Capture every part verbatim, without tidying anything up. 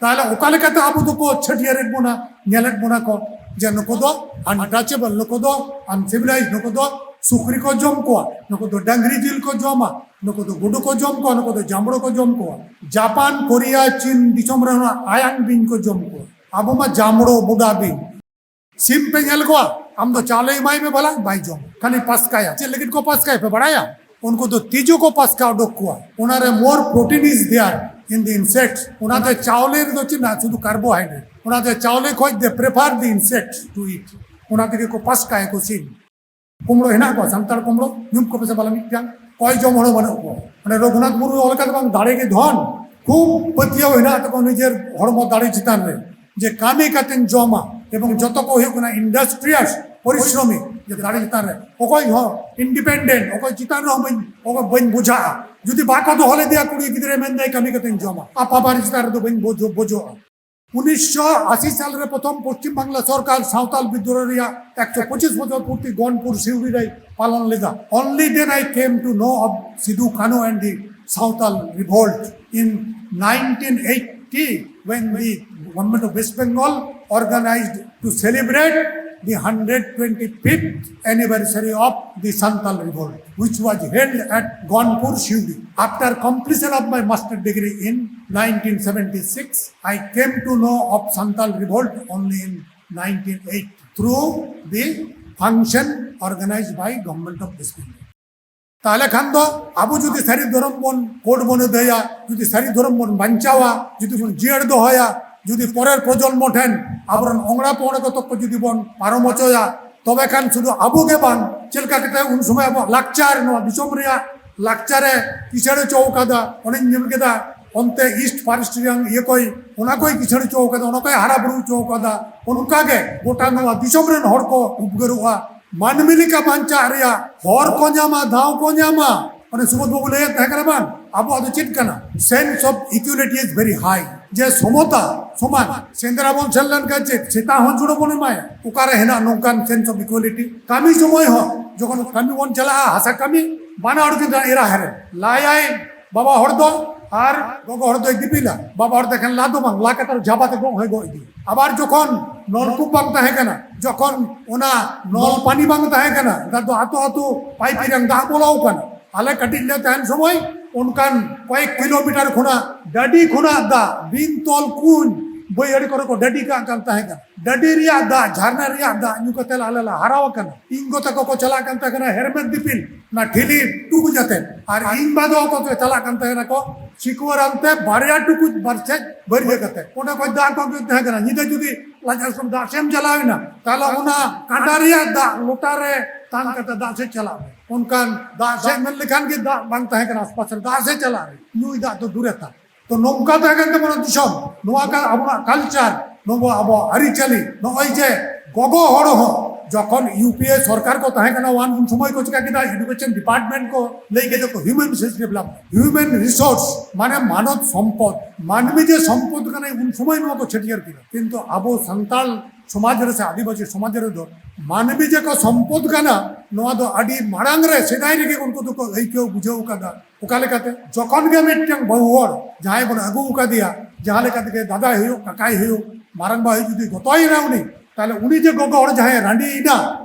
ᱛᱟᱦᱞᱮ ᱚᱠᱟ ᱞᱮᱠᱟᱛᱮ ᱟᱵᱚ ᱫᱚᱠᱚ ᱪᱷᱟᱹᱴᱭᱟᱹᱨᱮᱫ ᱵᱚᱱᱟ, ᱧᱮᱞᱮᱫ ᱵᱚᱱᱟ ᱠᱚ ᱡᱮ ᱱᱩᱠᱩ ᱫᱚ untouchable, ᱱᱩᱠᱩ ᱫᱚ uncivilized, ᱱᱩᱠᱩ ᱫᱚ ᱥᱩᱠᱨᱤ ᱠᱚ ᱡᱚᱢ ᱠᱚᱣᱟ, ᱱᱩᱠᱩ ᱫᱚ ᱰᱟᱝᱨᱤ ᱡᱤᱞ ᱠᱚ ᱡᱚᱢᱟ, ᱱᱩᱠᱩ ᱫᱚ ᱜᱩᱰᱩ ᱠᱚ ᱡᱚᱢ ᱠᱚᱣᱟ, ᱱᱩᱠᱩ ᱫᱚ ᱡᱟᱢᱵᱽᱲᱳ ᱠᱚ ᱡᱚᱢ ᱠᱚᱣᱟ᱾ ᱡᱟᱯᱟᱱ, ᱠᱳᱨᱤᱭᱟ, ᱪᱤᱱ ᱫᱤᱥᱚᱢ ᱨᱮ ᱚᱱᱟ ᱟᱭᱟᱝ ᱵᱤᱧ ᱠᱚ ᱡᱚᱢ ᱠᱚᱣᱟ᱾ ᱟᱵᱚ ᱢᱟ ᱡᱟᱢᱵᱽᱲᱳ, ᱵᱚᱰᱟ ᱵᱤᱧ᱾ ᱥᱤᱢ ᱯᱮ ᱧᱮᱞ ᱠᱚᱣᱟ? ᱟᱢ ᱫᱚ ᱪᱟᱣᱞᱮ ᱮᱢᱟᱭ ᱢᱮ ᱵᱷᱟᱞᱟ, ᱵᱟᱭ ᱡᱚᱢ, ᱠᱷᱟᱹᱞᱤ ᱯᱟᱥᱠᱟᱭᱟ᱾ ᱪᱮᱫ ᱞᱟᱹᱜᱤᱫ ᱠᱚ ᱯᱟᱥᱠᱟᱭᱟ ᱯᱮ ᱵᱟᱲᱟᱭᱟ? ᱩᱱᱠᱩ ᱫᱚ ᱛᱤᱡᱩ ᱠᱚ ᱯᱟᱥᱠᱟ ᱩᱰᱩᱠ ᱠᱚᱣᱟ᱾ ᱚᱱᱟᱨᱮ more protein is there in the insects. ᱚᱱᱟᱛᱮ ᱪᱟᱣᱞᱮ ᱨᱮᱫᱚ ᱪᱮᱫ ᱢᱮᱱᱟᱜᱼᱟ? ᱥᱩᱫᱷᱩ carbohydrate. ᱚᱱᱟᱛᱮ ᱪᱟᱣᱞᱮ ᱠᱷᱚᱡ they prefer the insects to eat. ᱚᱱᱟ ᱛᱮᱜᱮ ᱠᱚ ᱯᱟᱥᱠᱟᱭᱟ ᱠᱚ ᱥᱤᱢ᱾ ᱠᱩᱢᱲᱳ ᱦᱮᱱᱟᱜ ᱠᱚᱣᱟ, ᱥᱟᱱᱛᱟᱲ ᱠᱩᱢᱲᱳ, ᱧᱩᱢ ᱠᱚᱯᱮ ᱥᱮ ᱵᱟᱞᱟ ᱢᱤᱫᱴᱟᱝ? ᱚᱠᱚᱭ ᱡᱚᱢ ᱦᱚᱲ ᱦᱚᱸ ᱵᱟᱹᱱᱩᱜ ᱠᱚᱣᱟ᱾ ᱚᱸᱰᱮ ᱨᱚᱜᱷᱩᱱᱟᱛᱷ ᱢᱩᱨᱢᱩ ᱚᱞ ᱠᱟᱫᱟ ᱵᱟᱝ, ᱫᱟᱲᱮ ᱜᱮ ᱫᱷᱚᱱ᱾ ᱠᱷᱩᱵ ᱯᱟᱹᱛᱭᱟᱹᱣ ᱦᱮᱱᱟᱜ ᱛᱟᱠᱚᱣᱟ ᱱᱤᱡᱮᱨ ᱦᱚᱲᱢᱚ ᱫᱟᱲᱮ ᱪᱮᱛᱟᱱ ᱨᱮ, ᱡᱮ ᱠᱟᱹᱢᱤ ᱠᱟᱛᱮᱧ ᱡᱚᱢᱟ, ᱮᱵᱚᱝ ᱡᱚᱛᱚ ᱠᱚ ᱦᱩᱭᱩᱜ ᱠᱟᱱᱟ industrious, ᱯᱚᱨᱤᱥᱨᱚᱢᱤ, ᱡᱮ ᱫᱟᱲᱮ ᱪᱮᱛᱟᱱ ᱨᱮ ᱚᱠᱚᱭ ᱦᱚᱸ independent, ᱚᱠᱚᱭ ᱪᱮᱛᱟᱱ ᱨᱮᱦᱚᱸ ᱵᱟᱹᱧ, ᱚᱠᱚᱭ ᱵᱟᱹᱧ ᱵᱩᱡᱷᱟᱹᱜᱼᱟ᱾ ᱡᱩᱫᱤ ᱵᱟᱠᱚ ᱫᱚᱦᱚ ᱞᱮᱫᱮᱭᱟ ᱠᱩᱲᱤ ᱜᱤᱫᱽᱨᱟᱹ, ᱢᱮᱱᱫᱟᱭ ᱠᱟᱹᱢᱤ ᱠᱟᱛᱮᱧ ᱡᱚᱢᱟ, ᱟᱯᱟᱵᱟᱨᱮ ᱪᱮᱛᱟᱱ ᱨᱮᱫᱚ ᱵᱟᱹᱧ ᱵᱩᱡᱷᱟᱹ-, ᱵᱩᱡᱷᱟᱹᱜᱼᱟ᱾ ᱩᱱᱤᱥᱥᱚ ᱟᱥᱤ ᱥᱟᱞ ᱨᱮ ᱯᱨᱚᱛᱷᱚᱢ ᱯᱚᱥᱪᱤᱢ ᱵᱟᱝᱞᱟ ᱥᱚᱨᱠᱟᱨ ᱥᱟᱶᱛᱟᱞ ᱵᱤᱫᱽᱨᱳᱦ ᱨᱮᱭᱟᱜ ᱮᱠᱥᱚ ᱯᱚᱸᱪᱤᱥ ᱵᱚᱪᱷᱚᱨ ᱯᱩᱨᱛᱤ ᱜᱚᱱᱯᱩᱨ ᱥᱤᱣᱲᱤ ᱨᱮᱭ ᱯᱟᱞᱚᱱ ᱞᱮᱫᱟ᱾ Only then I came to know of Sidhu Kanu and the Santal Revolt in nineteen eighty, when the government of West Bengal organized to celebrate the hundred twenty-fifth anniversary of the Santal Revolt, which was held at Gonpur, Siwdi. After completion of my master degree in nineteen seventy-six, I came to know of Santal Revolt only in nineteen eighty through the function organized by Government of West Bengal. ᱛᱟᱦᱞᱮ ᱠᱷᱟᱱ ᱫᱚ ᱟᱵᱚ ᱡᱩᱫᱤ ᱥᱟᱹᱨᱤ ᱫᱷᱚᱨᱚᱢ ᱵᱚᱱ code ᱵᱚᱱ ᱟᱹᱫᱟᱹᱭᱟ, ᱡᱩᱫᱤ ᱥᱟᱹᱨᱤ ᱫᱷᱚᱨᱚᱢ ᱵᱚᱱ ᱵᱟᱧᱪᱟᱣᱟ, ᱡᱩᱫᱤ ᱵᱚᱱ ᱡᱤᱭᱟᱹᱲ ᱫᱚᱦᱚᱭᱟ, ᱡᱩᱫᱤ ᱯᱚᱨᱮᱨ ᱯᱨᱚᱡᱚᱱᱢᱚ ᱴᱷᱮᱱ ᱟᱵᱚᱨᱮᱱ ᱚᱝᱲᱟ ᱯᱚᱝᱲᱟ ᱠᱚ ᱛᱚᱠ ᱠᱚ ᱡᱩᱫᱤ ᱵᱚᱱ ᱯᱟᱨᱚᱢ ᱦᱚᱪᱚᱭᱟ, ᱛᱚᱵᱮ ᱠᱷᱟᱱ ᱥᱩᱫᱷᱩ ᱟᱵᱚ ᱜᱮ ᱵᱟᱝ, ᱪᱮᱫ ᱞᱮᱠᱟ ᱠᱟᱛᱮ ᱩᱱ ᱥᱚᱢᱚᱭ ᱟᱵᱚᱣᱟᱜ ᱞᱟᱠᱪᱟᱨ, ᱱᱚᱣᱟ ᱫᱤᱥᱚᱢ ᱨᱮᱭᱟᱜ ᱞᱟᱠᱪᱟᱨᱮ ᱠᱤᱥᱟᱹᱬ ᱦᱚᱪᱚ ᱟᱠᱟᱫᱟ, ᱚᱱᱮᱧ ᱧᱮᱞ ᱠᱮᱫᱟ ᱚᱱᱛᱮ East Forest ᱨᱮᱭᱟᱝ ᱤᱭᱟᱹ ᱠᱚᱭ, ᱚᱱᱟ ᱠᱚᱭ ᱠᱤᱥᱟᱹᱬ ᱦᱚᱪᱚ ᱟᱠᱟᱫᱟ, ᱚᱱᱟ ᱠᱚᱭ ᱦᱟᱨᱟ ᱵᱩᱨᱩ ᱦᱚᱪᱚ ᱟᱠᱟᱫᱟ᱾ ᱚᱱᱠᱟ ᱜᱮ ᱜᱚᱴᱟ ᱱᱚᱣᱟ ᱫᱤᱥᱚᱢ ᱨᱮᱱ ᱦᱚᱲ ᱠᱚ ᱩᱯᱠᱟᱹᱨᱚᱜᱼᱟ᱾ ᱢᱟᱹᱱᱢᱤ ᱞᱮᱠᱟ ᱵᱟᱧᱪᱟᱜ ᱨᱮᱭᱟᱜ ᱦᱚᱨ ᱠᱚ ᱧᱟᱢᱟ, ᱫᱟᱣ ᱠᱚ ᱧᱟᱢᱟ᱾ ᱚᱱᱮ ᱥᱩᱵᱳᱫᱷ ᱵᱟᱵᱩ ᱞᱟᱹᱭᱮᱫ ᱛᱟᱦᱮᱸ ᱠᱟᱱᱟ ᱵᱟᱝ, ᱟᱵᱚᱣᱟᱜ ᱫᱚ ᱪᱮᱫ ᱠᱟᱱᱟ? Sense of equality is very high. ᱡᱮ ᱥᱚᱢᱚᱛᱟ, ᱥᱚᱢᱟᱱ᱾ ᱥᱮᱸᱫᱽᱨᱟ ᱵᱚᱱ ᱥᱮᱱ ᱞᱮᱱᱠᱷᱟᱱ ᱪᱮᱫ ᱥᱮᱛᱟ ᱦᱚᱸ ᱡᱩᱲᱟᱹ ᱵᱚᱱ ᱮᱢᱟᱭᱟ? ᱚᱠᱟᱨᱮ ᱦᱮᱱᱟᱜ ᱱᱚᱝᱠᱟᱱ sense of equality? ᱠᱟᱹᱢᱤ ᱥᱚᱢᱚᱭ ᱦᱚᱸ ᱡᱚᱠᱷᱚᱱ ᱠᱟᱹᱢᱤ ᱵᱚᱱ ᱪᱟᱞᱟᱜᱼᱟ, ᱦᱟᱥᱟ ᱠᱟᱹᱢᱤ, ᱵᱟᱱᱟ ᱦᱚᱲ ᱠᱤᱱ ᱮᱨᱟ ᱦᱮᱨᱮᱞ᱾ ᱞᱟᱭᱟᱭ ᱵᱟᱵᱟ ᱦᱚᱲ ᱫᱚ ᱟᱨ ᱜᱚᱜᱚ ᱦᱚᱲ ᱫᱚᱭ ᱫᱤᱯᱤᱞᱟ, ᱵᱟᱵᱟ ᱦᱚᱲ ᱫᱚ ᱮᱠᱷᱮᱱ ᱞᱟ ᱫᱚ ᱵᱟᱝ, ᱞᱟ ᱠᱟᱛᱮ ᱡᱷᱟᱵᱟ ᱛᱮ ᱜᱚᱜ ᱦᱚᱸᱭ ᱜᱚᱜ ᱤᱫᱤᱭᱟ᱾ ᱟᱵᱟᱨ ᱡᱚᱠᱷᱚᱱ ᱱᱚᱞᱠᱩᱯ ᱵᱟᱝ ᱛᱟᱦᱮᱸ ᱠᱟᱱᱟ, ᱡᱚᱠᱷᱚᱱ ᱚᱱᱟ ᱱᱚᱞ ᱯᱟᱱᱤ ᱵᱟᱝ ᱛᱟᱦᱮᱸ ᱠᱟᱱᱟ, ᱱᱮᱛᱟᱨ ᱫᱚ ᱟᱛᱳ ᱟᱛᱳ ᱯᱟᱭᱤᱯ ᱨᱮ ᱫᱟᱜ ᱵᱚᱞᱚ ᱟᱠᱟᱱᱟ᱾ ᱟᱞᱮ ᱠᱟᱹᱴᱤᱡ ᱞᱮ ᱛᱟᱦᱮᱱ ᱥᱚᱢᱚᱭ ᱚᱱᱠᱟᱱ ᱠᱚᱭᱮᱠ ᱠᱤᱞᱳᱢᱤᱴᱟᱨ ᱠᱷᱚᱱᱟᱜ ᱰᱟᱹᱰᱤ ᱠᱷᱚᱱᱟᱜ ᱫᱟᱜ, ᱵᱤᱱ ᱛᱚᱞ ᱠᱩᱧ, ᱵᱟᱹᱭᱦᱟᱹᱲ ᱠᱚᱨᱮ ᱠᱚ ᱰᱟᱹᱰᱤ ᱠᱟᱜ ᱠᱟᱱ ᱛᱟᱦᱮᱸ ᱠᱟᱱᱟ᱾ ᱰᱟᱹᱰᱤ ᱨᱮᱭᱟᱜ ᱫᱟᱜ, ᱡᱷᱟᱨᱱᱟ ᱨᱮᱭᱟᱜ ᱫᱟᱜ ᱧᱩ ᱠᱟᱛᱮ ᱟᱞᱮ ᱞᱮ ᱦᱟᱨᱟ ᱟᱠᱟᱱᱟ᱾ ᱤᱧ ᱜᱚ ᱛᱟᱠᱚ ᱠᱚ ᱪᱟᱞᱟᱜ ᱠᱟᱱ ᱛᱟᱦᱮᱸ ᱠᱟᱱᱟ ᱦᱮᱨᱢᱮᱫ ᱫᱤᱯᱤᱞ, ᱚᱱᱟ ᱴᱷᱤᱞᱤ ᱴᱩᱠᱩᱡ ᱟᱛᱮ, ᱟᱨ ᱤᱧ ᱵᱟ ᱫᱚ ᱠᱚ ᱪᱟᱞᱟᱜ ᱠᱟᱱ ᱛᱟᱦᱮᱸ ᱠᱟᱱᱟ ᱥᱤᱠᱩᱣᱟᱹᱨ ᱟᱱᱛᱮ ᱵᱟᱨᱭᱟ ᱴᱩᱠᱩᱡ ᱵᱟᱨ ᱥᱮᱫ ᱵᱟᱹᱨᱭᱟᱹ ᱠᱟᱛᱮ᱾ ᱚᱸᱰᱮ ᱠᱷᱚᱱ ᱫᱟᱜ ᱠᱚ ᱟᱹᱜᱩᱭᱮᱫ ᱛᱟᱦᱮᱸ ᱠᱟᱱᱟ᱾ ᱧᱤᱫᱟᱹ ᱡᱩᱫᱤ ᱞᱟᱡ ᱦᱟᱹᱥᱩ ᱫᱟᱜ ᱥᱮᱫ ᱮᱢ ᱪᱟᱞᱟᱣ ᱮᱱᱟ, ᱛᱟᱦᱞᱮ ᱚᱱᱟ ᱠᱟᱸᱰᱟ ᱨᱮᱭᱟᱜ ᱫᱟᱜ ᱞᱚᱴᱟ ᱨᱮ ᱛᱟᱝ ᱠᱟᱛᱮ ᱫᱟᱜ ᱥᱮᱫ ᱪᱟᱞᱟᱜ ᱢᱮ᱾ ᱚᱱᱠᱟᱱ ᱫᱟᱜ ᱥᱮᱫ ᱢᱮᱱ ᱞᱮᱠᱷᱟᱱ ᱜᱮ ᱫᱟᱜ ᱵᱟᱝ ᱛᱟᱦᱮᱸ ᱠᱟᱱᱟ ᱟᱥᱯᱟᱥ ᱨᱮ, ᱫᱟᱜ ᱥᱮᱫ ᱪᱟᱞᱟᱜ ᱨᱮ ᱧᱩᱭ ᱫᱟᱜ ᱫᱚ ᱫᱩᱨᱮ ᱛᱷᱟᱠ᱾ ᱛᱚ ᱱᱚᱝᱠᱟ ᱛᱟᱦᱮᱸ ᱠᱟᱱ ᱛᱟᱵᱚᱱᱟ ᱫᱤᱥᱚᱢ, ᱱᱚᱣᱟ ᱠᱟᱱ ᱟᱵᱚᱱᱟᱜ culture, ᱱᱚᱣᱟ ᱟᱵᱚᱣᱟᱜ ᱟᱹᱨᱤᱪᱟᱹᱞᱤ᱾ ᱱᱚᱜᱼᱚᱭ ᱡᱮ ᱜᱚᱜᱚ ᱦᱚᱲ ᱦᱚᱸ ᱡᱚᱠᱷᱚᱱ ᱤᱭᱩ ᱯᱤ ᱮ ᱥᱚᱨᱠᱟᱨ ᱠᱚ ᱛᱟᱦᱮᱸ ᱠᱟᱱᱟ, ᱩᱱ ᱥᱚᱢᱚᱭ ᱠᱚ ᱪᱤᱠᱟ ᱠᱮᱫᱟ, education department ᱠᱚ ᱞᱟᱹᱭ ᱠᱮᱫᱟ ᱠᱚ human resource development, human resource ᱢᱟᱱᱮ ᱢᱟᱱᱚᱵ ᱥᱚᱢᱯᱚᱫ, ᱢᱟᱹᱱᱢᱤ ᱡᱮ ᱥᱚᱢᱯᱚᱫ ᱠᱟᱱᱟᱭ, ᱩᱱ ᱥᱚᱢᱚᱭ ᱱᱚᱣᱟ ᱠᱚ ᱪᱷᱟᱹᱴᱭᱟᱹᱨ ᱠᱮᱫᱟ᱾ ᱠᱤᱱᱛᱩ ᱟᱵᱚ ᱥᱟᱱᱛᱟᱲ ᱥᱚᱢᱟᱡᱽ ᱨᱮ ᱥᱮ ᱟᱹᱫᱤᱵᱟᱹᱥᱤ ᱥᱚᱢᱟᱡᱽ ᱨᱮᱫᱚ ᱢᱟᱹᱱᱢᱤ ᱡᱮ ᱠᱚ ᱥᱚᱢᱯᱚᱫ ᱠᱟᱱᱟ, ᱱᱚᱣᱟ ᱫᱚ ᱟᱹᱰᱤ ᱢᱟᱲᱟᱝ ᱨᱮ, ᱥᱮᱫᱟᱭ ᱨᱮᱜᱮ ᱩᱱᱠᱩ ᱫᱚᱠᱚ ᱟᱹᱭᱠᱟᱹᱣ ᱵᱩᱡᱷᱟᱹᱣ ᱠᱟᱫᱟ᱾ ᱚᱠᱟ ᱞᱮᱠᱟᱛᱮ? ᱡᱚᱠᱷᱚᱱ ᱜᱮ ᱢᱤᱫᱴᱟᱝ ᱵᱟᱹᱦᱩ ᱦᱚᱲ ᱡᱟᱦᱟᱸᱭ ᱵᱚᱱ ᱟᱹᱜᱩ ᱟᱠᱟᱫᱮᱭᱟ, ᱡᱟᱦᱟᱸ ᱞᱮᱠᱟ ᱛᱮᱜᱮ ᱫᱟᱫᱟᱭ ᱦᱩᱭᱩᱜ, ᱠᱟᱠᱟᱭ ᱦᱩᱭᱩᱜ, ᱢᱟᱨᱟᱝ ᱵᱟᱹᱦᱩ ᱡᱩᱫᱤ ᱜᱚᱛᱚᱭᱮᱱᱟ ᱩᱱᱤ, ᱛᱟᱦᱞᱮ ᱩᱱᱤ ᱡᱮ ᱜᱚᱜᱚ ᱦᱚᱲ ᱡᱟᱦᱟᱸᱭ ᱨᱟᱺᱰᱤᱭᱮᱱᱟ,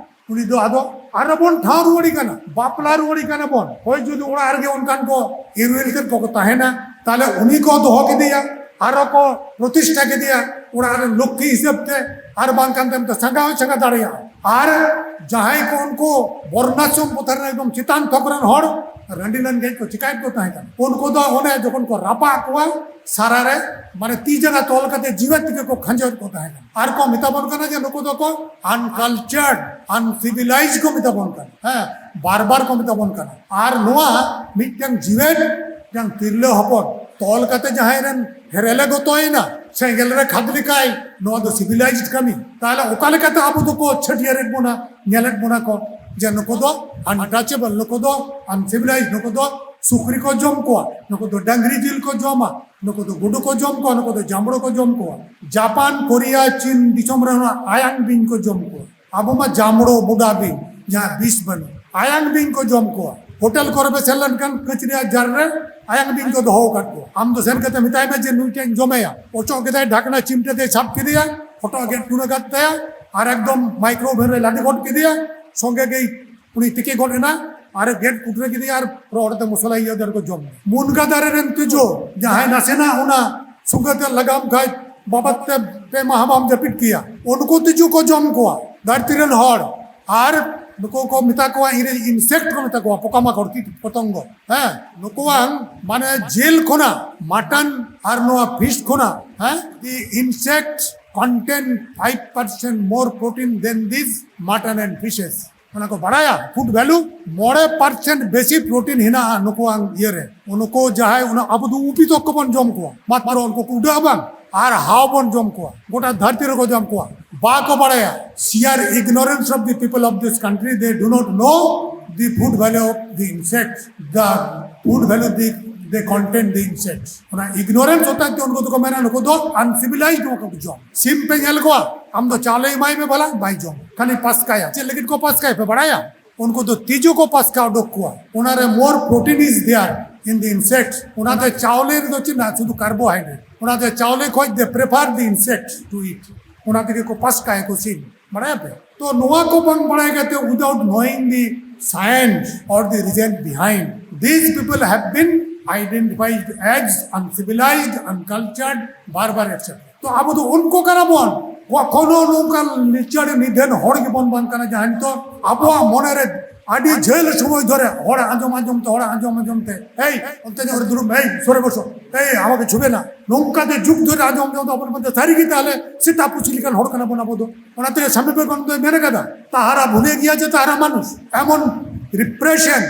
ᱩᱱᱤ ᱫᱚ ᱟᱫᱚ ᱟᱨᱚ ᱵᱚᱱ ᱴᱷᱟᱶ ᱨᱩᱣᱟᱹᱲᱮ ᱠᱟᱱᱟ, ᱵᱟᱯᱞᱟ ᱨᱩᱣᱟᱹᱲᱮ ᱠᱟᱱᱟ ᱵᱚᱱ᱾ ᱦᱳᱭ, ᱡᱩᱫᱤ ᱚᱲᱟᱜ ᱨᱮᱜᱮ ᱚᱱᱠᱟᱱ ᱠᱚ ᱤᱨᱤᱞ ᱛᱮᱫ ᱠᱚᱠᱚ ᱛᱟᱦᱮᱱᱟ, ᱛᱟᱦᱞᱮ ᱩᱱᱤ ᱠᱚ ᱫᱚᱦᱚ ᱠᱮᱫᱮᱭᱟ, ᱟᱨᱚ ᱠᱚ ᱯᱨᱚᱛᱤᱥᱴᱷᱟ ᱠᱮᱫᱮᱭᱟ ᱚᱲᱟᱜ ᱨᱮᱱ ᱞᱚᱠᱠᱷᱤ ᱦᱤᱥᱟᱹᱵ ᱛᱮ, ᱟᱨ ᱵᱟᱝᱠᱷᱟᱱ ᱛᱟᱭᱚᱢ ᱛᱮ ᱥᱟᱸᱜᱟ ᱦᱚᱸᱭ ᱥᱟᱸᱜᱟ ᱫᱟᱲᱮᱭᱟᱜᱼᱟ᱾ ᱟᱨ ᱡᱟᱦᱟᱸᱭ ᱠᱚ ᱩᱱᱠᱩ ᱵᱚᱨᱱᱟᱥᱨᱚᱢ ᱯᱚᱛᱷᱟ ᱨᱮᱱ ᱮᱠᱫᱚᱢ ᱪᱮᱛᱟᱱ ᱛᱷᱚᱠ ᱨᱮᱱ ᱦᱚᱲ ᱨᱟᱺᱰᱤ ᱞᱮᱱ ᱜᱮ ᱠᱚ ᱪᱤᱠᱟᱹᱭᱮᱫ ᱠᱚ ᱛᱟᱦᱮᱸ ᱠᱟᱱᱟ, ᱩᱱᱠᱩ ᱫᱚ ᱚᱱᱮ ᱡᱚᱠᱷᱚᱱ ᱠᱚ ᱨᱟᱯᱟᱜ ᱠᱚᱣᱟ, ᱥᱟᱨᱟ ᱨᱮ ᱢᱟᱱᱮ ᱛᱤ ᱡᱟᱸᱜᱟ ᱛᱚᱞ ᱠᱟᱛᱮ ᱡᱤᱣᱮᱫ ᱛᱮᱜᱮ ᱠᱚ ᱠᱷᱟᱸᱡᱚᱭᱮᱫ ᱠᱚ ᱛᱟᱦᱮᱸ ᱠᱟᱱᱟ᱾ ᱟᱨ ᱠᱚ ᱢᱮᱛᱟ ᱵᱚᱱ ᱠᱟᱱᱟ ᱡᱮ ᱱᱩᱠᱩ ᱫᱚᱠᱚ uncultured, uncivilized ᱠᱚ ᱢᱮᱛᱟ ᱵᱚᱱ ᱠᱟᱱᱟ, ᱦᱮᱸ, barbar ᱠᱚ ᱢᱮᱛᱟ ᱵᱚᱱ ᱠᱟᱱᱟ᱾ ᱟᱨ ᱱᱚᱣᱟ ᱢᱤᱫᱴᱟᱝ ᱡᱤᱣᱮᱫ ᱢᱤᱫᱴᱟᱝ ᱛᱤᱨᱞᱟᱹ ᱦᱚᱯᱚᱱ ᱛᱚᱞ ᱠᱟᱛᱮ ᱡᱟᱦᱟᱸᱭ ᱨᱮᱱ ᱦᱮᱨᱮᱞᱮ ᱜᱚᱛᱚᱭᱮᱱᱟ, ᱥᱮᱸᱜᱮᱞ ᱨᱮ ᱠᱷᱟᱫᱽ ᱞᱮᱠᱟᱭ, ᱱᱚᱣᱟ ᱫᱚ civilized ᱠᱟᱹᱢᱤ᱾ ᱛᱟᱦᱞᱮ ᱚᱠᱟ ᱞᱮᱠᱟᱛᱮ ᱟᱵᱚ ᱫᱚᱠᱚ ᱪᱷᱟᱹᱴᱭᱟᱹᱨᱮᱫ ᱵᱚᱱᱟ, ᱧᱮᱞᱮᱫ ᱵᱚᱱᱟ ᱠᱚ ᱡᱮ ᱱᱩᱠᱩ ᱫᱚ untouchable, ᱱᱩᱠᱩ ᱫᱚ uncivilized, ᱱᱩᱠᱩ ᱫᱚ ᱥᱩᱠᱨᱤ ᱠᱚ ᱡᱚᱢ ᱠᱚᱣᱟ, ᱱᱩᱠᱩ ᱫᱚ ᱰᱟᱝᱨᱤ ᱡᱤᱞ ᱠᱚ ᱡᱚᱢᱟ, ᱱᱩᱠᱩ ᱫᱚ ᱜᱩᱰᱩ ᱠᱚ ᱡᱚᱢ ᱠᱚᱣᱟ, ᱱᱩᱠᱩ ᱫᱚ ᱡᱟᱢᱵᱽᱲᱳ ᱠᱚ ᱡᱚᱢ ᱠᱚᱣᱟ᱾ ᱡᱟᱯᱟᱱ, ᱠᱳᱨᱤᱭᱟ, ᱪᱤᱱ ᱫᱤᱥᱚᱢ ᱨᱮ ᱚᱱᱟ ᱟᱭᱟᱝ ᱵᱤᱧ ᱠᱚ ᱡᱚᱢ ᱠᱚᱣᱟ᱾ ᱟᱵᱚ ᱢᱟ ᱡᱟᱢᱵᱽᱲᱳ, ᱵᱚᱰᱟ ᱵᱤᱧ, ᱡᱟᱦᱟᱸ ᱵᱤᱥ ᱵᱟᱹᱱᱩᱜ, ᱟᱭᱟᱝ ᱵᱤᱧ ᱠᱚ ᱡᱚᱢ ᱠᱚᱣᱟ᱾ ᱦᱳᱴᱮᱞ ᱠᱚᱨᱮ ᱯᱮ ᱥᱮᱱ ᱞᱮᱱᱠᱷᱟᱱ ᱠᱟᱹᱪᱨᱤ ᱟᱨ ᱡᱟᱨ ᱨᱮ ᱟᱭᱟᱝ ᱵᱤᱧ ᱠᱚ ᱫᱚᱦᱚ ᱟᱠᱟᱫ ᱠᱚᱣᱟ᱾ ᱟᱢ ᱫᱚ ᱥᱮᱱ ᱠᱟᱛᱮ ᱢᱮᱛᱟᱭ ᱢᱮ ᱡᱮ ᱱᱩᱭ ᱴᱷᱮᱱ ᱡᱚᱢᱮᱭᱟ, ᱚᱪᱚᱜ ᱠᱮᱫᱟᱭ, ᱰᱷᱟᱠᱱᱟ ᱪᱤᱢᱴᱟᱹ ᱛᱮᱭ ᱥᱟᱵ ᱠᱮᱫᱮᱭᱟ, ᱦᱚᱴᱚᱜ ᱜᱮᱫ ᱴᱩᱱᱟᱹ ᱠᱟᱫ ᱛᱟᱭᱟ, ᱟᱨ ᱮᱠᱫᱚᱢ ᱢᱟᱭᱠᱨᱳᱣᱮᱵᱷ ᱨᱮ ᱞᱟᱫᱮ ᱜᱚᱫ ᱠᱮᱫᱮᱭᱟ, ᱥᱚᱸᱜᱮ ᱜᱮ ᱩᱱᱤ ᱛᱤᱠᱤ ᱜᱚᱫ ᱮᱱᱟ, ᱟᱨ ᱜᱮᱫ ᱠᱩᱴᱨᱟᱹ ᱠᱮᱫᱮᱭᱟ, ᱟᱨ ᱨᱚᱦᱚᱲ ᱛᱮ ᱢᱚᱥᱞᱟ ᱤᱭᱟᱹ ᱫᱟᱨ ᱠᱚ ᱡᱚᱢ᱾ ᱢᱩᱱᱜᱟ ᱫᱟᱨᱮ ᱨᱮᱱ ᱛᱤᱡᱩ ᱡᱟᱦᱟᱸᱭ ᱱᱟᱥᱮᱱᱟᱜ ᱚᱱᱟ ᱥᱩᱸᱜᱟᱹ ᱛᱮ ᱞᱟᱜᱟᱣ ᱠᱷᱟᱡ ᱵᱟᱵᱟᱫ ᱛᱮ ᱯᱮ ᱢᱟᱦᱟ ᱵᱟᱢ ᱡᱟᱹᱯᱤᱫ ᱠᱮᱭᱟ, ᱩᱱᱠᱩ ᱛᱤᱡᱩ ᱠᱚ ᱡᱚᱢ ᱠᱚᱣᱟ ᱫᱷᱟᱹᱨᱛᱤ ᱨᱮᱱ ᱦᱚᱲ᱾ ᱟᱨ ᱱᱩᱠᱩ ᱠᱚ ᱢᱮᱛᱟ ᱠᱚᱣᱟ, ᱤᱧ ᱨᱮᱱ ᱤᱱᱥᱮᱠᱴ ᱠᱚ ᱢᱮᱛᱟ ᱠᱚᱣᱟ, ᱯᱚᱠᱟᱢᱟᱠᱚᱲ, ᱠᱤᱴ ᱯᱚᱛᱚᱝᱜᱚ᱾ ᱦᱮᱸ, ᱱᱩᱠᱩᱣᱟᱝ ᱢᱟᱱᱮ ᱡᱤᱞ ᱠᱷᱚᱱᱟᱜ, ᱢᱟᱴᱚᱱ ᱟᱨ ᱱᱚᱣᱟ ᱯᱷᱤᱥ ᱠᱷᱚᱱᱟᱜ, ᱦᱮᱸ, the insects contain five percent more protein than these mutton and fishes. ᱚᱱᱟ ᱠᱚ ᱵᱟᱲᱟᱭᱟ, ᱯᱷᱩᱰ ᱵᱷᱮᱞᱩ ᱢᱚᱬᱮ ᱯᱟᱨᱥᱮᱱᱴ ᱵᱮᱥᱤ ᱯᱨᱳᱴᱤᱱ ᱦᱮᱱᱟᱜᱼᱟ ᱱᱩᱠᱩᱣᱟᱝ ᱤᱭᱟᱹ ᱨᱮ᱾ ᱱᱩᱠᱩ ᱡᱟᱦᱟᱸᱭ ᱚᱱᱟ ᱟᱵᱚ ᱫᱚ ᱩᱯᱤᱛᱚᱠ ᱠᱚᱵᱚᱱ ᱡᱚᱢ ᱠᱚᱣᱟ, ᱢᱟᱛᱨᱚ ᱩᱱᱠᱩ ᱠᱚ ᱩᱰᱟᱹᱜᱼᱟ ᱵᱟᱝ, ᱟᱨ ᱦᱟᱣ ᱵᱚᱱ ᱡᱚᱢ ᱠᱚᱣᱟ, ᱜᱚᱴᱟ ᱫᱷᱟᱹᱨᱛᱤ ᱨᱮᱠᱚ ᱡᱚᱢ ᱠᱚᱣᱟ᱾ ᱵᱟᱠᱚ ᱵᱟᱲᱟᱭᱟ, sheer ignorance of the people of this country, they do not know the food value of the insects, the food value the, they contain the insects. ᱚᱱᱟ ᱤᱜᱱᱳᱨᱮᱱᱥ ᱦᱚᱛᱮᱡ ᱛᱮ ᱩᱱᱠᱩ ᱫᱚᱠᱚ ᱢᱮᱱᱟ ᱱᱩᱠᱩ ᱫᱚ ᱟᱱᱥᱤᱵᱤᱞᱟᱭᱤᱡᱰ ᱱᱚᱣᱟ ᱠᱚ ᱡᱚᱢ᱾ ᱥᱤᱢ ᱯᱮ ᱧᱮᱞ ᱠᱚᱣᱟ, ᱟᱢ ᱫᱚ ᱪᱟᱣᱞᱮ ᱮᱢᱟᱭ ᱢᱮ ᱵᱷᱟᱞᱟ, ᱵᱟᱭ ᱡᱚᱢ, ᱠᱷᱟᱹᱞᱤ ᱯᱟᱥᱠᱟᱭᱟ᱾ ᱪᱮᱫ ᱞᱟᱹᱜᱤᱫ ᱠᱚ ᱯᱟᱥᱠᱟᱭᱟ ᱯᱮ ᱵᱟᱲᱟᱭᱟ? ᱩᱱᱠᱩ ᱫᱚ ᱛᱤᱡᱩ ᱠᱚ ᱯᱟᱥᱠᱟ ᱩᱰᱩᱠ ᱠᱚᱣᱟ᱾ ᱚᱱᱟᱨᱮ more protein is there in the insects. ᱚᱱᱟᱛᱮ ᱪᱟᱣᱞᱮ ᱨᱮᱫᱚ ᱪᱮᱫ ᱢᱮᱱᱟᱜᱼᱟ? ᱥᱩᱫᱷᱩ ᱠᱟᱨᱵᱳᱦᱟᱭᱰᱨᱮᱴ᱾ ᱚᱱᱟᱛᱮ ᱪᱟᱣᱞᱮ ᱠᱷᱚᱡ they prefer the insects to eat. ᱚᱱᱟ ᱛᱮᱜᱮ ᱠᱚ ᱯᱟᱥᱠᱟᱭᱟᱠᱚ ᱥᱤᱢ, ᱵᱟᱲᱟᱭᱟᱯᱮ? ᱛᱚ ᱱᱚᱣᱟ ᱠᱚ ᱵᱟᱝ ᱵᱟᱲᱟᱭ ᱠᱟᱛᱮ, without knowing the science or the reason behind, these people have been identified as uncivilized, uncultured, barbar, et cetera. ᱛᱚ ᱟᱵᱚ ᱫᱚ ᱩᱱᱠᱩ ᱠᱟᱱᱟ ᱵᱚᱱ, ᱠᱚᱠᱷᱚᱱᱳ ᱱᱚᱝᱠᱟ ᱞᱤᱪᱟᱹᱲ ᱱᱤᱫᱷᱟᱹᱱ ᱦᱚᱲ ᱜᱮᱵᱚᱱ ᱵᱟᱝ ᱠᱟᱱᱟ, ᱡᱟᱦᱟᱸ ᱱᱤᱛᱚᱜ ᱟᱵᱚᱣᱟᱜ ᱢᱚᱱᱮ ᱨᱮ ᱟᱹᱰᱤ ᱡᱷᱟᱹᱞ ᱥᱚᱢᱚᱭ ᱫᱷᱚᱨᱮ ᱦᱚᱲ ᱟᱸᱡᱚᱢ ᱟᱸᱡᱚᱢ ᱛᱮ, ᱦᱚᱲ ᱟᱸᱡᱚᱢ ᱟᱸᱡᱚᱢ ᱛᱮ, "ᱮᱭ, ᱚᱱᱛᱮ ᱧᱚᱜ ᱨᱮ ᱫᱩᱲᱩᱵ ᱢᱮ, ᱮᱭ, ᱥᱚᱨᱮ ᱵᱚᱥᱚ, ᱮᱭ, ᱟᱢᱟᱜ ᱜᱮ ᱪᱷᱩᱵᱮ ᱱᱟ", ᱱᱚᱝᱠᱟ ᱛᱮ ᱡᱩᱜᱽ ᱫᱷᱚᱨᱮ ᱟᱸᱡᱚᱢ ᱟᱸᱡᱚᱢ ᱛᱮ ᱟᱵᱚ ᱢᱚᱫᱽᱫᱷᱮ ᱥᱟᱹᱨᱤ ᱜᱮ ᱛᱟᱦᱞᱮ ᱥᱮᱛᱟ ᱯᱩᱥᱤ ᱞᱮᱠᱟᱱ ᱦᱚᱲ ᱠᱟᱱᱟ ᱵᱚᱱ ᱟᱵᱚ ᱫᱚ᱾ ᱚᱱᱟ ᱛᱮᱜᱮ ᱥᱟᱢᱤ ᱵᱮᱵᱮᱠᱟᱱᱚᱱᱫᱚᱭ ᱢᱮᱱ ᱠᱟᱫᱟ, "ᱛᱟᱦᱟᱨᱟ ᱵᱷᱩᱞᱮ ᱜᱤᱭᱟ ᱡᱮ ᱛᱟᱦᱟᱨᱟ ᱢᱟᱱᱩᱥ", ᱮᱢᱚᱱ ᱨᱤᱯᱨᱮᱥᱚᱱ,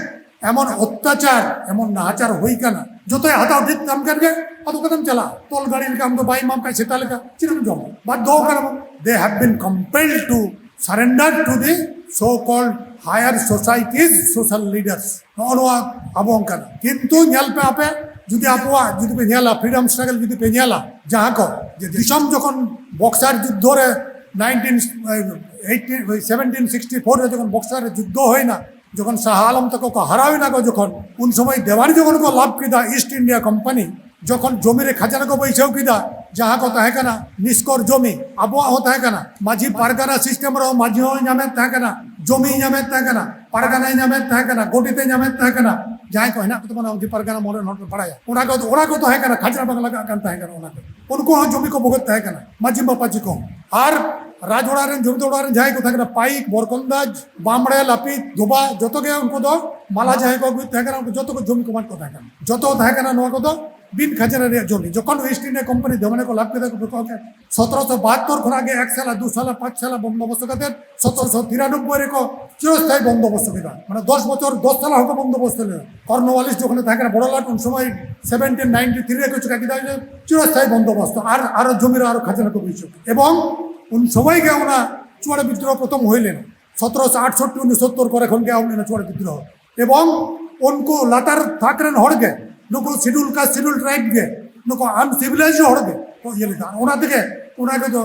ᱮᱢᱚᱱ ᱚᱛᱛᱟᱪᱟᱨ, ᱮᱢᱚᱱ ᱱᱟᱦᱟᱪᱟᱨ ᱦᱩᱭ ᱠᱟᱱᱟ, ᱡᱚᱛᱚᱭ ᱦᱟᱛᱟᱣ ᱴᱷᱤᱠ ᱛᱟᱢ ᱠᱟᱱ ᱜᱮ, ᱟᱫᱚ ᱚᱠᱟᱛᱮᱢ ᱪᱟᱞᱟᱜᱼᱟ? ᱛᱚᱞ ᱜᱟᱹᱲᱤ ᱞᱮᱠᱟ ᱟᱢ ᱫᱚ ᱵᱟᱭ ᱮᱢᱟᱢ ᱠᱷᱟᱡ ᱥᱮᱛᱟ ᱞᱮᱠᱟ ᱪᱮᱫ ᱮᱢ ᱡᱚᱢᱟ? ᱵᱟᱫᱽᱫᱷᱚ ᱠᱟᱱᱟ ᱵᱚᱱ᱾ They have been compelled to surrender to the so-called higher societies, social leaders. ᱱᱚᱜᱼᱚ ᱱᱚᱣᱟ ᱟᱵᱚ ᱚᱱᱠᱟᱱᱟ᱾ ᱠᱤᱱᱛᱩ ᱧᱮᱞ ᱯᱮ ᱟᱯᱮ, ᱡᱩᱫᱤ ᱟᱵᱚᱣᱟᱜ ᱡᱩᱫᱤ ᱯᱮ ᱧᱮᱞᱟ, ᱯᱷᱨᱤᱰᱚᱢ ᱥᱴᱨᱟᱜᱚᱞ ᱡᱩᱫᱤ ᱯᱮ ᱧᱮᱞᱟ, ᱡᱟᱦᱟᱸ ᱠᱚ ᱡᱮ ᱫᱤᱥᱚᱢ ᱡᱚᱠᱷᱚᱱ ᱵᱚᱠᱥᱟᱨ ᱡᱩᱫᱽᱫᱷᱚ ᱨᱮ nineteen eighteen, seventeen sixty four ᱨᱮ ᱡᱚᱠᱷᱚᱱ ᱵᱚᱠᱥᱟᱨ ᱨᱮ ᱡᱩᱫᱽᱫᱷᱚ ᱦᱩᱭᱱᱟ, ᱡᱚᱠᱷᱚᱱ ᱥᱟᱦᱟ ᱟᱞᱚᱢ ᱛᱟᱠᱚ ᱠᱚ ᱦᱟᱨᱟᱣ ᱮᱱᱟ ᱠᱚ, ᱡᱚᱠᱷᱚᱱ, ᱩᱱ ᱥᱚᱢᱚᱭ ᱫᱮᱣᱟᱱᱤ ᱡᱚᱠᱷᱚᱱ ᱠᱚ ᱞᱟᱵᱷ ᱠᱮᱫᱟ ᱤᱥᱴ ᱤᱱᱰᱤᱭᱟ ᱠᱳᱢᱯᱟᱱᱤ, ᱡᱚᱠᱷᱚᱱ ᱡᱚᱢᱤ ᱨᱮ ᱠᱷᱟᱡᱽᱱᱟ ᱠᱚ ᱵᱟᱹᱭᱥᱟᱹᱣ ᱠᱮᱫᱟ, ᱡᱟᱦᱟᱸ ᱠᱚ ᱛᱟᱦᱮᱸ ᱠᱟᱱᱟ ᱱᱤᱥᱠᱚᱨ ᱡᱚᱢᱤ, ᱟᱵᱚᱣᱟᱜ ᱦᱚᱸ ᱛᱟᱦᱮᱸ ᱠᱟᱱᱟ, ᱢᱟᱹᱡᱷᱤ ᱯᱟᱨᱜᱟᱱᱟ ᱥᱤᱥᱴᱮᱢ ᱨᱮᱦᱚᱸ ᱢᱟᱹᱡᱷᱤ ᱦᱚᱸᱭ ᱧᱟᱢᱮᱫ ᱛᱟᱦᱮᱸ ᱠᱟᱱᱟ, ᱡᱚᱢᱤᱭ ᱧᱟᱢᱮᱫ ᱛᱟᱦᱮᱸ ᱠᱟᱱᱟ, ᱯᱟᱨᱜᱟᱱᱟᱭ ᱧᱟᱢᱮᱫ ᱛᱟᱦᱮᱸ ᱠᱟᱱᱟ, ᱜᱚᱰᱮᱛᱮ ᱧᱟᱢᱮᱫ ᱛᱟᱦᱮᱸ ᱠᱟᱱᱟ, ᱡᱟᱦᱟᱸᱭ ᱠᱚ ᱦᱮᱱᱟᱜ ᱠᱚ ᱛᱟᱵᱚᱱᱟ ᱢᱟᱹᱡᱷᱤ ᱯᱟᱨᱜᱟᱱᱟ ᱢᱚᱬᱮ ᱦᱚᱲ ᱵᱟᱲᱟᱭᱟ, ᱚᱱᱟ ᱠᱚ, ᱚᱱᱟ ᱠᱚ ᱛᱟᱦᱮᱸ ᱠᱟᱱᱟ, ᱠᱷᱟᱡᱽᱱᱟ ᱵᱟᱝ ᱞᱟᱜᱟᱜ ᱠᱟᱱ ᱛᱟᱦᱮᱸ ᱠᱟᱱᱟ ᱚᱱᱟ ᱠᱚ᱾ ᱩᱱᱠᱩ ᱦᱚᱸ ᱡᱚᱢᱤ ᱠᱚ ᱵᱷᱚᱜᱚᱛ ᱛᱟᱦᱮᱸ ᱠᱟᱱᱟ, ᱢᱟᱹᱡᱷᱤ ᱢᱟᱯᱟᱡᱷᱤ ᱠᱚ᱾ ᱟᱨ ᱨᱟᱡᱽ ᱚᱲᱟᱜ ᱨᱮᱱ, ᱡᱚᱢᱤᱫᱟᱨ ᱚᱲᱟᱜ ᱨᱮᱱ ᱡᱟᱦᱟᱸᱭ ᱠᱚ ᱛᱟᱦᱮᱸ ᱠᱟᱱᱟ, ᱯᱟᱭᱤᱠ, ᱵᱚᱨᱠᱚᱱᱫᱟᱡᱽ, ᱵᱟᱢᱲᱮ, ᱞᱟᱹᱯᱤᱛ, ᱫᱷᱚᱵᱟ, ᱡᱚᱛᱚ ᱜᱮ ᱩᱱᱠᱩ ᱫᱚ ᱢᱟᱞᱟ ᱡᱟᱦᱟᱸᱭ ᱠᱚ ᱟᱹᱜᱩᱭᱮᱫ ᱛᱟᱦᱮᱸ ᱠᱟᱱᱟ, ᱩᱱᱠᱩ ᱡᱚᱛᱚ ᱠᱚ ᱡᱚᱢᱤ ᱠᱚ ᱮᱢᱟᱫ ᱠᱚ ᱛᱟᱦᱮᱸ ᱠᱟᱱᱟ᱾ ᱡᱚᱛᱚ ᱛᱟᱦᱮᱸ ᱠᱟᱱᱟ ᱱᱚᱣᱟ ᱠᱚᱫᱚ ᱵᱤᱱ ᱠᱷᱟᱡᱽᱱᱟ ᱨᱮᱭᱟᱜ ᱡᱚᱢᱤ᱾ ᱡᱚᱠᱷᱚᱱ ᱤᱥᱴ ᱤᱱᱰᱤᱭᱟ ᱠᱳᱢᱯᱟᱱᱤ ᱫᱚ, ᱢᱟᱱᱮ ᱠᱚ ᱞᱟᱵᱷ ᱠᱮᱫᱟ ᱠᱚ, ᱡᱚᱛᱚ ᱜᱮ ᱥᱚᱛᱨᱚᱥᱚ ᱵᱟᱦᱟᱛᱛᱚᱨ ᱠᱷᱚᱱᱟᱜ ᱜᱮ ᱮᱠ ᱥᱟᱞᱟ, ᱫᱩ ᱥᱟᱞᱟ, ᱯᱟᱸᱪ ᱥᱟᱞᱟ ᱵᱚᱱᱫᱳᱵᱚᱥᱛᱚ ᱠᱟᱛᱮ ᱥᱚᱛᱨᱚᱥᱚ ᱛᱤᱨᱟᱱᱚᱵᱵᱳᱭ ᱨᱮᱠᱚ ᱪᱤᱨᱚᱥᱛᱷᱟᱭᱤ ᱵᱚᱱᱫᱳᱵᱚᱥᱛᱚ ᱠᱮᱫᱟ᱾ ᱢᱟᱱᱮ ᱫᱚᱥ ᱵᱚᱪᱷᱚᱨ, ᱫᱚᱥ ᱥᱟᱞᱟ ᱦᱚᱸᱠᱚ ᱵᱚᱱᱫᱳᱵᱚᱥᱛᱚ ᱞᱮᱫᱟ᱾ ᱠᱚᱨᱱᱳᱣᱟᱞᱤᱥ ᱡᱚᱠᱷᱚᱱᱮ ᱛᱟᱦᱮᱸ ᱠᱟᱱᱟ ᱵᱚᱲᱚ ᱞᱟᱴ, ᱩᱱ ᱥᱚᱢᱚᱭ ᱥᱮᱵᱷᱮᱱᱴᱤᱱ ᱱᱟᱭᱤᱱᱴᱤ ᱛᱷᱨᱤ ᱨᱮᱠᱚ ᱪᱤᱠᱟ ᱠᱮᱫᱟ ᱡᱮ ᱪᱤᱨᱚᱥᱛᱷᱟᱭᱤ ᱵᱚᱱᱫᱳᱵᱚᱥᱛᱚ, ᱟᱨ ᱟᱨᱚ ᱡᱚᱢᱤ ᱨᱮ ᱟᱨᱚ ᱠᱷᱟᱡᱽᱱᱟ ᱠᱚ ᱵᱟᱹᱭᱥᱟᱹᱣ ᱠᱮᱫᱟ᱾ ᱮᱵᱚᱝ ᱩᱱ ᱥᱚᱢᱚᱭ ᱜᱮ ᱚᱱᱟ ᱪᱩᱣᱟᱲᱟ ᱵᱤᱫᱽᱫᱨᱳᱦᱚ ᱯᱨᱚᱛᱷᱚᱢ ᱦᱩᱭ ᱞᱮᱱᱟ, ᱥᱚᱛᱨᱚᱥᱚ ᱟᱴᱥᱚᱴᱴᱤ ᱩᱱᱤᱥᱚᱛᱛᱚᱨ ᱠᱚᱨᱮ ᱠᱷᱚᱱ ᱜᱮ ᱮᱦᱚᱵ ᱞᱮᱱᱟ ᱪᱩᱣᱟᱲᱟ ᱵᱤᱫᱽᱫᱨᱳᱦᱚ᱾ ᱮᱵᱚᱝ ᱩᱱᱠᱩ ᱞᱟᱛᱟᱨ ᱛᱷᱟᱠ ᱨᱮᱱ ᱦᱚᱲ ᱜᱮ, ᱱᱩᱠᱩ ᱥᱤᱰᱩᱞ ᱠᱟᱥᱴ, ᱥᱤᱰᱩᱞ ᱴᱨᱟᱭᱤᱵ ᱜᱮ, ᱱᱩᱠᱩ ᱟᱱᱥᱤᱵᱤᱞᱟᱭᱤᱡᱰ ᱦᱚᱲ ᱜᱮ ᱠᱚ ᱤᱭᱟᱹ ᱞᱮᱫᱟ᱾ ᱚᱱᱟ ᱛᱮᱜᱮ ᱚᱱᱟ ᱠᱚᱫᱚ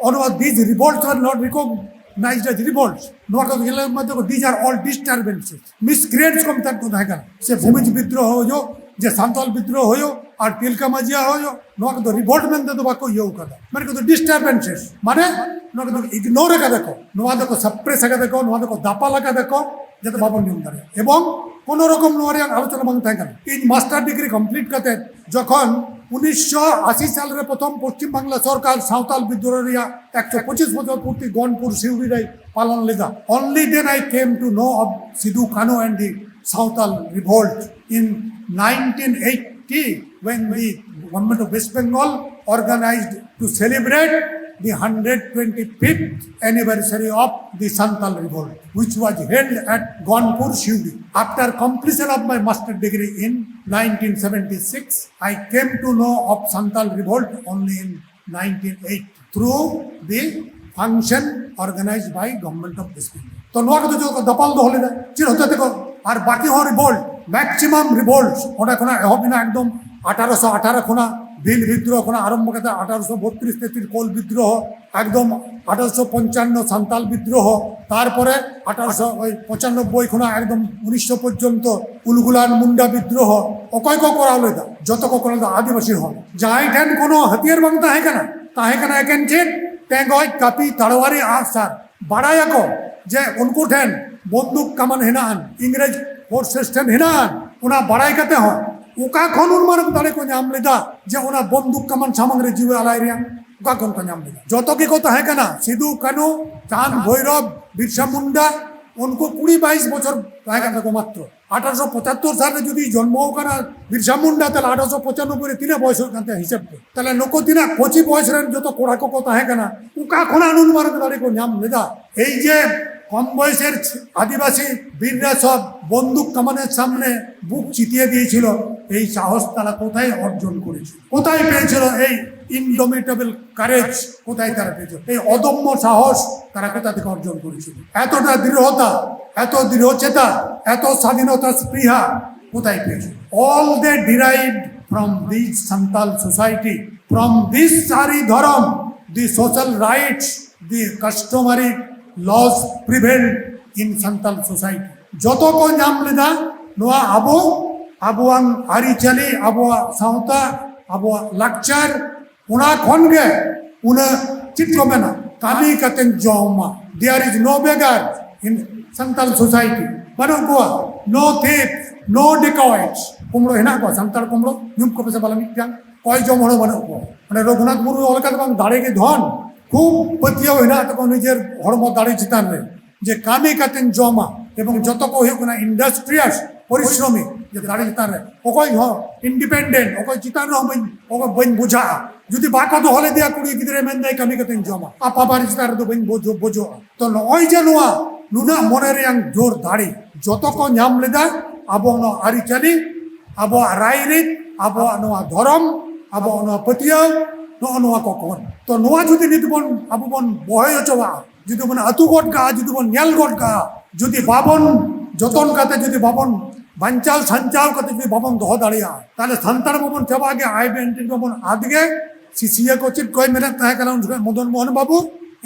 ᱚᱱᱟ, these revolts are not recognized as revolts. ᱱᱚᱣᱟ ᱠᱚ ᱧᱮᱞ ᱢᱟ ᱫᱚ, these are all disturbances, miscreants ᱠᱚ ᱢᱮᱛᱟᱜ ᱠᱚ ᱛᱟᱦᱮᱸ ᱠᱟᱱᱟ᱾ ᱥᱮ ᱵᱷᱩᱢᱤᱡᱽ ᱵᱤᱫᱽᱫᱨᱳᱦᱚ ᱦᱩᱭᱩᱜ, ᱡᱮ ᱥᱟᱱᱛᱟᱞ ᱵᱤᱫᱽᱫᱨᱳᱦᱚ ᱦᱩᱭᱩᱜ ᱟᱨ ᱛᱤᱞᱠᱟ ᱢᱟᱹᱡᱷᱤᱭᱟᱜ ᱦᱩᱭᱩᱜ, ᱱᱚᱣᱟ ᱠᱚᱫᱚ ᱨᱤᱵᱷᱚᱞᱴ ᱢᱮᱱᱛᱮ ᱫᱚ ᱵᱟᱠᱚ ᱤᱭᱟᱹᱣ ᱠᱟᱫᱟ᱾ ᱢᱟᱱᱮ ᱠᱚᱫᱚ ᱰᱤᱥᱴᱟᱨᱵᱮᱱᱥᱮᱥ, ᱢᱟᱱᱮ ᱱᱚᱣᱟ ᱠᱚᱫᱚ ᱤᱜᱱᱳᱨ ᱠᱟᱫᱟ ᱠᱚ, ᱱᱚᱣᱟ ᱫᱚᱠᱚ ᱥᱟᱯᱨᱮᱥ ᱠᱟᱫᱟ ᱠᱚ, ᱱᱚᱣᱟ ᱫᱚᱠᱚ ᱫᱟᱯᱟᱞ ᱠᱟᱫᱟ ᱠᱚ, ᱡᱟᱛᱮ ᱵᱟᱵᱚᱱ ᱧᱟᱢ ᱫᱟᱲᱮᱭᱟᱜ᱾ ᱮᱵᱚᱝ ᱠᱳᱱᱳ ᱨᱚᱠᱚᱢ ᱱᱚᱣᱟ ᱨᱮᱭᱟᱜ ᱟᱞᱳᱪᱚᱱᱟ ᱵᱟᱝ ᱛᱟᱦᱮᱸ ᱠᱟᱱᱟ᱾ ᱤᱧ ᱢᱟᱥᱴᱟᱨ ᱰᱤᱜᱽᱨᱤ ᱠᱚᱢᱯᱞᱤᱴ ᱠᱟᱛᱮ ᱡᱚᱠᱷᱚᱱ ᱩᱱᱤᱥᱥᱚ ᱟᱥᱤ ᱥᱟᱞ ᱨᱮ ᱯᱨᱚᱛᱷᱚᱢ ᱯᱚᱥᱪᱤᱢ ᱵᱟᱝᱞᱟ ᱥᱚᱨᱠᱟᱨ ᱥᱟᱶᱛᱟᱞ ᱵᱤᱫᱽᱫᱨᱳᱦᱚ ᱨᱮᱭᱟᱜ ᱮᱠᱥᱚ ᱯᱚᱸᱪᱤᱥ ᱵᱚᱪᱷᱚᱨ ᱯᱩᱨᱛᱤ ᱜᱚᱱᱯᱩᱨ ᱥᱤᱣᱲᱤ ᱨᱮᱭ ᱯᱟᱞᱚᱱ ᱞᱮᱫᱟ, only then I came to know of Sidhu Kanu and the Santal revolt in nineteen eighty, when the Government of West Bengal organized to celebrate the hundred twenty-fifth anniversary of the Santal revolt, which was held at Gonpur, Siwdi. After completion of my master degree in nineteen seventy-six, I came to know of Santal revolt only in nineteen eighty through the function organized by Government of West Bengal. ᱛᱚ ᱱᱚᱣᱟ ᱠᱚᱫᱚ ᱡᱚᱛᱚ ᱠᱚ ᱫᱟᱯᱟᱞ ᱫᱚᱦᱚ ᱞᱮᱫᱟ᱾ ᱪᱮᱫ ᱦᱚᱛᱮ ᱛᱮᱠᱚ? ᱟᱨ ᱵᱟᱠᱤ ᱦᱚᱸ ᱨᱤᱵᱷᱚᱞᱴ, maximum revolts ᱚᱸᱰᱮ ᱠᱷᱚᱱᱟᱜ ᱮᱦᱚᱵ ᱮᱱᱟ ᱮᱠᱫᱚᱢ ᱟᱴᱷᱟᱨᱚᱥᱚ ᱟᱴᱷᱟᱨᱚ ᱠᱷᱚᱱᱟᱜ ᱵᱷᱤᱞ ᱵᱤᱫᱽᱫᱨᱳᱦᱚ ᱠᱷᱚᱱᱟᱜ ᱟᱨᱟᱢᱵᱷᱚ ᱠᱟᱛᱮ ᱟᱴᱷᱟᱨᱚᱥᱚ ᱵᱚᱛᱨᱤᱥ ᱛᱮᱛᱨᱤᱥ ᱠᱳᱞ ᱵᱤᱫᱽᱫᱨᱳᱦᱚ, ᱮᱠᱫᱚᱢ ᱟᱴᱷᱟᱨᱚᱥᱚ ᱯᱚᱧᱪᱟᱱᱱᱚ ᱥᱟᱱᱛᱟᱞ ᱵᱤᱫᱽᱫᱨᱳᱦᱚ, ᱛᱟᱨᱯᱚᱨᱮ ᱟᱴᱷᱟᱨᱚᱥᱚ ᱯᱚᱸᱪᱟᱱᱱᱚᱵᱵᱳᱭ ᱠᱷᱚᱱᱟᱜ ᱮᱠᱫᱚᱢ ᱩᱱᱤᱥᱥᱚ ᱯᱚᱨᱡᱚᱱᱛᱚ ᱩᱞᱜᱩᱞᱟᱱ ᱢᱩᱱᱰᱟ ᱵᱤᱫᱽᱫᱨᱳᱦᱚ᱾ ᱚᱠᱚᱭ ᱠᱚ ᱠᱚᱨᱟᱣ ᱞᱮᱫᱟ? ᱡᱚᱛᱚ ᱠᱚ ᱠᱚᱨᱟᱣ ᱞᱮᱫᱟ ᱟᱹᱫᱤᱵᱟᱹᱥᱤ ᱦᱚᱲ᱾ ᱡᱟᱦᱟᱸᱭ ᱴᱷᱮᱱ ᱠᱳᱱᱳ ᱦᱟᱹᱛᱭᱟᱹᱨ ᱵᱟᱝ ᱛᱟᱦᱮᱸ ᱠᱟᱱᱟ, ᱛᱟᱦᱮᱸ ᱠᱟᱱᱟ ᱮᱠᱮᱱ ᱪᱮᱫ? ᱴᱮᱸᱜᱚᱡ, ᱠᱟᱹᱯᱤ, ᱛᱟᱲᱣᱟᱨᱤ, ᱟᱜᱼᱥᱟᱨ᱾ ᱵᱟᱲᱟᱭᱟᱠᱚ ᱡᱮ ᱩᱱᱠᱩ ᱴᱷᱮᱱ ᱵᱚᱱᱫᱩᱠ ᱠᱟᱢᱟᱱ ᱦᱮᱱᱟᱜᱼᱟ, ᱤᱝᱨᱮᱡᱽ ᱯᱷᱳᱨᱥᱮᱥ ᱴᱷᱮᱱ ᱦᱮᱱᱟᱜᱼᱟ᱾ ᱚᱱᱟ ᱵᱟᱲᱟᱭ ᱠᱟᱛᱮ ᱦᱚᱸ ᱚᱠᱟ ᱠᱷᱚᱱ ᱩᱱ ᱢᱟᱨᱟᱝ ᱫᱟᱲᱮ ᱠᱚ ᱧᱟᱢ ᱞᱮᱫᱟ ᱡᱮ ᱚᱱᱟ ᱵᱚᱱᱫᱩᱠ ᱠᱟᱢᱟᱱ ᱥᱟᱢᱟᱝ ᱨᱮ ᱡᱤᱣᱤ ᱟᱞᱟᱭ ᱨᱮᱭᱟᱜ? ᱚᱠᱟ ᱠᱷᱚᱱ ᱠᱚ ᱧᱟᱢ ᱞᱮᱫᱟ? ᱡᱚᱛᱚ ᱜᱮᱠᱚ ᱛᱟᱦᱮᱸ ᱠᱟᱱᱟ, ᱥᱤᱫᱩ, ᱠᱟᱹᱱᱩ, ᱪᱟᱸᱫ, ᱵᱷᱳᱭᱨᱚᱵ, ᱵᱤᱨᱥᱟ ᱢᱩᱱᱰᱟ, ᱩᱱᱠᱩ ᱠᱩᱲᱤ ᱵᱟᱭᱤᱥ ᱵᱚᱪᱷᱚᱨ ᱛᱟᱦᱮᱸ ᱠᱟᱱ ᱛᱟᱠᱚ ᱢᱟᱛᱨᱚ᱾ ᱟᱴᱷᱟᱨᱚᱥᱚ ᱯᱚᱸᱪᱟᱛᱛᱳᱨ ᱥᱟᱞ ᱨᱮ ᱡᱩᱫᱤ ᱡᱚᱱᱢᱚ ᱟᱠᱟᱱᱟ ᱵᱤᱨᱥᱟ ᱢᱩᱱᱰᱟ, ᱛᱟᱦᱞᱮ ᱟᱴᱷᱟᱨᱚᱥᱚ ᱯᱚᱸᱪᱟᱱᱱᱚᱵᱵᱳᱭ ᱨᱮ ᱛᱤᱱᱟᱹᱜ ᱵᱚᱭᱮᱥ ᱦᱩᱭᱩᱜ ᱠᱟᱱ ᱛᱟᱭᱟ ᱦᱤᱥᱟᱹᱵ ᱛᱮ? ᱛᱟᱦᱞᱮ ᱱᱩᱠᱩ ᱛᱤᱱᱟᱹᱜ ᱠᱚᱪᱤ ᱵᱚᱭᱮᱥ ᱨᱮᱱ ᱡᱚᱛᱚ ᱠᱚᱲᱟ ᱠᱚᱠᱚ ᱛᱟᱦᱮᱸ ᱠᱟᱱᱟ, ᱚᱠᱟ ᱠᱷᱚᱱᱟᱜ ᱱᱩᱱ ᱢᱟᱨᱟᱝ ᱫᱟᱲᱮ ᱠᱚ ᱧᱟᱢ ᱞᱮᱫᱟ? এই যে কম বয়সের আদিবাসী বীররা সব বন্দুক কামানের সামনে বুক চিতিয়ে দিয়েছিল, এই সাহস তারা কোথায় অর্জন করেছিল, কোথায় পেয়েছিল? এই ইনডোমিটেবল কারেজ কোথায় তারা পেয়েছিল? এই অদম্য সাহস তারা কোথা থেকে অর্জন করেছিল? এতটা দৃঢ়তা, এত দৃঢ়চেতা, এত স্বাধীনতা স্পৃহা কোথায় পেয়েছিল? All they derived from this Santal society, from this Sari Dharam, the social rights, the customary laws prevailed in Santal society. ᱡᱚᱛᱚ ᱠᱚ ᱧᱟᱢ ᱞᱮᱫᱟ ᱱᱚᱣᱟ ᱟᱵᱚ, ᱟᱵᱚᱣᱟᱜ ᱟᱹᱨᱤᱪᱟᱹᱞᱤ, ᱟᱵᱚᱣᱟᱜ ᱥᱟᱶᱛᱟ, ᱟᱵᱚᱣᱟᱜ ᱞᱟᱠᱪᱟᱨ, ᱚᱱᱟ ᱠᱷᱚᱱ ᱜᱮ ᱩᱱᱟᱹᱜ ᱪᱮᱫ ᱠᱚ ᱢᱮᱱᱟ, ᱠᱟᱹᱢᱤ ᱠᱟᱛᱮᱧ ᱡᱚᱢᱟ᱾ There is no beggar in Santal society. ᱵᱟᱹᱱᱩᱜ ᱠᱚᱣᱟ, no thief, no dacoits. ᱠᱩᱢᱵᱽᱲᱳ ᱦᱮᱱᱟᱜ ᱠᱚᱣᱟ, ᱥᱟᱱᱛᱟᱲ ᱠᱩᱢᱵᱽᱲᱳ? ᱧᱩᱢ ᱠᱚ ᱯᱮᱥᱮ ᱵᱟᱞᱮ ᱢᱤᱫᱴᱟᱝ ᱠᱚᱭ ᱡᱚᱢ ᱦᱚᱲ ᱦᱚᱸ ᱵᱟᱹᱱᱩᱜ ᱠᱚᱣᱟ᱾ ᱚᱸᱰᱮ ᱨᱚᱜᱷᱩᱱᱟᱛᱷ ᱢᱩᱨᱢᱩ ᱚᱞ ᱠᱟᱛᱮ ᱵᱟᱝ, ᱫᱟᱲᱮ ᱜᱮ ᱫᱷᱚᱱ, ᱠᱷᱩᱵ ᱯᱟᱹᱛᱭᱟᱹᱣ ᱦᱮᱱᱟᱜ ᱛᱟᱠᱚᱣᱟ ᱱᱤᱡᱮᱨ ᱦᱚᱲᱢᱚ ᱫᱟᱲᱮ ᱪᱮᱛᱟᱱ ᱨᱮ, ᱡᱮ ᱠᱟᱹᱢᱤ ᱠᱟᱛᱮᱧ ᱡᱚᱢᱟ᱾ ᱮᱵᱚᱝ ᱡᱚᱛᱚ ᱠᱚ ᱦᱩᱭᱩᱜ ᱠᱟᱱᱟ ᱤᱱᱰᱟᱥᱴᱨᱤᱭᱟᱥ, ᱯᱚᱨᱤᱥᱨᱚᱢᱤ, ᱡᱮ ᱫᱟᱲᱮ ᱪᱮᱛᱟᱱ ᱨᱮ ᱚᱠᱚᱭ ᱦᱚᱸ ᱤᱱᱰᱤᱯᱮᱱᱰᱮᱱᱴ, ᱚᱠᱚᱭ ᱪᱮᱛᱟᱱ ᱨᱮᱦᱚᱸ ᱵᱟᱹᱧ, ᱚᱠᱚᱭ ᱵᱟᱹᱧ ᱵᱩᱡᱷᱟᱜᱼᱟ᱾ ᱡᱩᱫᱤ ᱵᱟᱠᱚ ᱫᱚᱦᱚ ᱞᱮᱫᱮᱭᱟ ᱠᱩᱲᱤ ᱜᱤᱫᱽᱨᱟᱹ, ᱢᱮᱱᱫᱟᱭ ᱠᱟᱹᱢᱤ ᱠᱟᱛᱮᱧ ᱡᱚᱢᱟ, ᱟᱯᱟ ᱵᱟᱨᱮ ᱪᱮᱛᱟᱱ ᱨᱮᱫᱚ ᱵᱟᱹᱧ ᱵᱚᱡᱚ-, ᱵᱚᱡᱚᱜᱼᱟ᱾ ᱛᱚ ᱱᱚᱜᱼᱚᱭ ᱡᱮ ᱱᱚᱣᱟ ᱱᱩᱱᱟᱹᱜ ᱢᱚᱱᱮ ᱨᱮᱭᱟᱝ ᱡᱳᱨ ᱫᱟᱲᱮ ᱡᱚᱛᱚ ᱠᱚ ᱧᱟᱢ ᱞᱮᱫᱟ, ᱟᱵᱚ ᱱᱚᱣᱟ ᱟᱹᱨᱤᱪᱟᱹᱞᱤ, ᱟᱵᱚᱣᱟᱜ ᱨᱟᱭᱨᱤᱛ, ᱟᱵᱚᱣᱟᱜ ᱱᱚᱣᱟ ᱫᱷᱚᱨᱚᱢ, ᱟᱵᱚᱣᱟᱜ ᱱᱚᱣᱟ ᱯᱟᱹᱛᱭᱟᱹᱣ, ᱱᱚᱜᱼᱚ ᱱᱚᱣᱟ ᱠᱚ ᱠᱷᱚᱱ᱾ ᱛᱚ ᱱᱚᱣᱟ ᱡᱩᱫᱤ ᱱᱤᱛ ᱵᱚᱱ, ᱟᱵᱚ ᱵᱚᱱ ᱵᱚᱦᱮ ᱦᱚᱪᱚᱣᱟᱜᱼᱟ, ᱡᱩᱫᱤ ᱵᱚᱱ ᱟᱹᱛᱩ ᱜᱚᱫ ᱠᱟᱜᱼᱟ, ᱡᱩᱫᱤ ᱵᱚᱱ ᱧᱮᱞ ᱜᱚᱫ ᱠᱟᱜᱼᱟ, ᱡᱩᱫᱤ ᱵᱟᱵᱚᱱ ᱡᱚᱛᱚᱱ ᱠᱟᱛᱮ ᱡᱩᱫᱤ ᱵᱟᱵᱚᱱ ᱵᱟᱧᱪᱟᱣ ᱥᱟᱧᱪᱟᱣ ᱠᱟᱛᱮ ᱡᱩᱫᱤ ᱵᱟᱵᱚᱱ ᱫᱚᱦᱚ ᱫᱟᱲᱮᱭᱟᱜᱼᱟ, ᱛᱟᱦᱞᱮ ᱥᱟᱱᱛᱟᱲ ᱢᱟᱵᱚᱱ ᱪᱟᱵᱟᱜ ᱜᱮ, identity ᱢᱟᱵᱚᱱ ᱟᱫ ᱜᱮ᱾ ᱥᱤᱥᱤᱭᱟᱹ ᱠᱚ ᱪᱮᱫ ᱠᱚᱭ ᱢᱮᱱᱮᱫ ᱛᱟᱦᱮᱸ ᱠᱟᱱᱟ ᱩᱱ ᱡᱚᱠᱷᱚᱱ ᱢᱚᱫᱚᱱ ᱢᱳᱦᱚᱱ ᱵᱟᱵᱩ,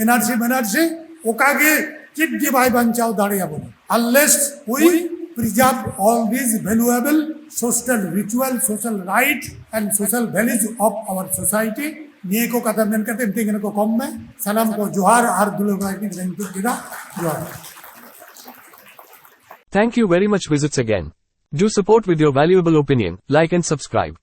ᱮᱱᱟᱨᱥᱤ ᱢᱮᱱᱟᱨᱥᱤ, ᱚᱠᱟ ᱜᱮ ᱪᱮᱫ ᱜᱮ ᱵᱟᱭ ᱵᱟᱧᱪᱟᱣ ᱫᱟᱲᱮᱭᱟᱵᱚᱱᱟ, unless we preserve all these valuable social ritual, social rights and social values of our society. ᱱᱤᱭᱟᱹ ᱠᱚ ᱠᱟᱛᱷᱟ ᱢᱮᱱ ᱠᱟᱛᱮ ᱢᱤᱫᱴᱮᱱ ᱜᱟᱱ ᱠᱚ ᱠᱚᱢ ᱢᱮ᱾ ᱥᱟᱱᱟᱢ ᱠᱚ ᱡᱚᱦᱟᱨ ᱟᱨ ᱫᱩᱞᱟᱹᱲ ᱵᱟᱲᱟᱭ ᱠᱤᱱ ᱨᱮᱱ ᱠᱚ ᱡᱚᱦᱟᱨ᱾ Thank you very much. Visits again. Do support with your valuable opinion, like and subscribe.